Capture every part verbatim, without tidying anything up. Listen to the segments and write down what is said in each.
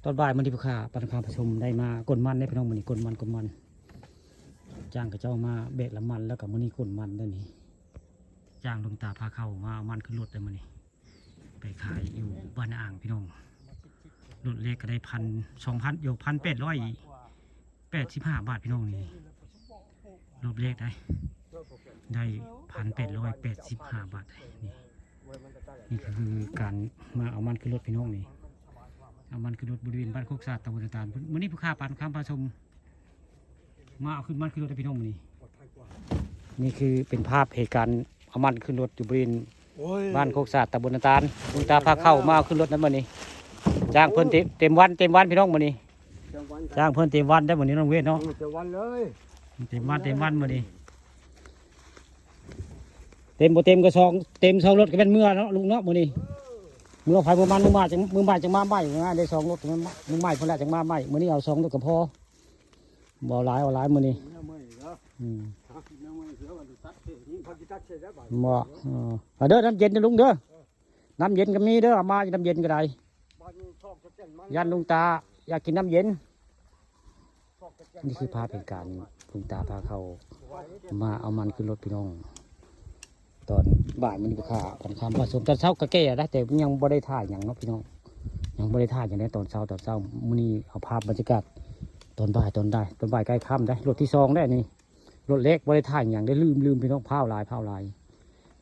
ตอนบ่ายมื้อนี้ผู้ค้าปันคำผสมได้มาก้นมันได้พี่น้อง มื้อนี้ก้นมันก้นมัน จ้างเขาเจ้ามาแบกละมัน แล้วก็มื้อนี้ก้นมันได้นี่ จ้างหลวงตาพาเข้ามาเอามันขึ้นรถได้มื้อนี้ ไปขายอยู่บ้านอ่างพี่น้อง รถเล็กก็ได้พัน สองพัน อยู่ พันแปดร้อยแปดสิบห้าบาทพี่น้องนี่ รถเล็กได้ ได้ พันแปดร้อยแปดสิบห้าบาทนี่ นี่คือการมาเอามันขึ้นรถพี่น้องนี่ เอามันขึ้นรถบริเวณบ้านโคกสะอาดตำบลนาตาล มื้อนี้ผู้ค้าปันคำผสม มาเอาขึ้นมันขึ้นรถให้พี่น้องมื้อนี้ นี่คือเป็นภาพเหตุการณ์เอามันขึ้นรถอยู่บริเวณ โอ้ย บ้านโคกสะอาดตำบลนาตาล หลวงตาพาเข้ามาเอาขึ้นรถนั้นมื้อนี้ จ้างเพิ่นเต็มเต็มวันเต็มวันพี่น้องมื้อนี้ เต็มวัน จ้างเพิ่นเต็มวันได้มื้อนี้น้องเวทเนาะ เต็มวันเลย เต็มวันเต็มวันมื้อนี้ เต็มบ่เต็มก็สอง เต็มสองรถก็แม่นเมือเนาะลุงเนาะมื้อนี้ เมือไผเมือมัน มือมาจัง มือใหม่จังมาใหม่นะ ได้สองรถ มือใหม่เพิ่นละจังมาใหม่ มื้อนี้เอาสองรถก็พอ บ่เอาหลาย เอาหลายมื้อนี้ เมื่อเมื่อยแล้ว อืม เมื่อเมื่อยแล้วมันตัดเสร็จนี่พอกินตัดเสร็จแล้วบ่าย บ่เออเอาเด้อ น้ำเย็นนะลุงเด้อ น้ำเย็นก็มีเด้อ เอามาน้ำเย็นก็ได้ บ้านนี้ชอบจะเต้นมัน ย่านลุงตาอยากกินน้ำเย็น ชอบจะเต้ นี่คือภาพเหตุการณ์ลุงตาพาเข้ามาเอามันขึ้นรถพี่น้อง ตอนบ่ายมื้อนี้ผู้ค้าปันคำผสม ตอนเช้าก็แก่แล้ว แต่ยังบ่ได้ถ่ายหยังเนาะพี่น้อง ยังบ่ได้ถ่ายหยังเลย ตอนเช้า ตอนเช้ามื้อนี้เอาภาพบรรยากาศ ตอนบ่าย ตอนได้ ตอนบ่ายใกล้ค่ำได้ รถที่สองได้นี่ รถเล็กบ่ได้ถ่ายหยังได้ ลืม ลืมพี่น้อง พาวหลาย พาวหลาย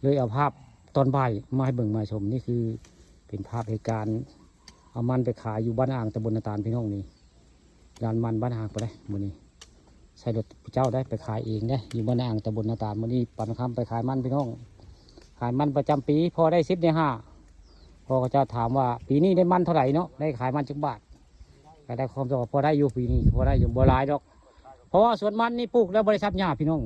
เลยเอาภาพตอนบ่ายมาให้เบิ่งมาชม นี่คือเป็นภาพเหตุการณ์ เอามันไปขายอยู่บ้านอ่างตำบลนาตาลพี่น้องนี่ ร้านมันบ้านอ่างไปเลยมื้อนี้ ใส่รถเจ้าได้ไปขายเองได้ อยู่บ้านอ่างตำบลนาตาล มื้อนี้ปันคำไปขายมันพี่น้อง ขายมันประจำปี พอได้สิบในห้า พอเขาเจ้าถามว่าปีนี้ได้มันเท่าไหร่เนาะ ได้ขายมันจักบาท ก็ได้ความตอบว่าพอได้อยู่ปีนี้ พอได้อยู่ บ่หลายดอก เพราะว่าสวนมันนี่ปลูกแล้วบ่ได้ซับหญ้าพี่น้อง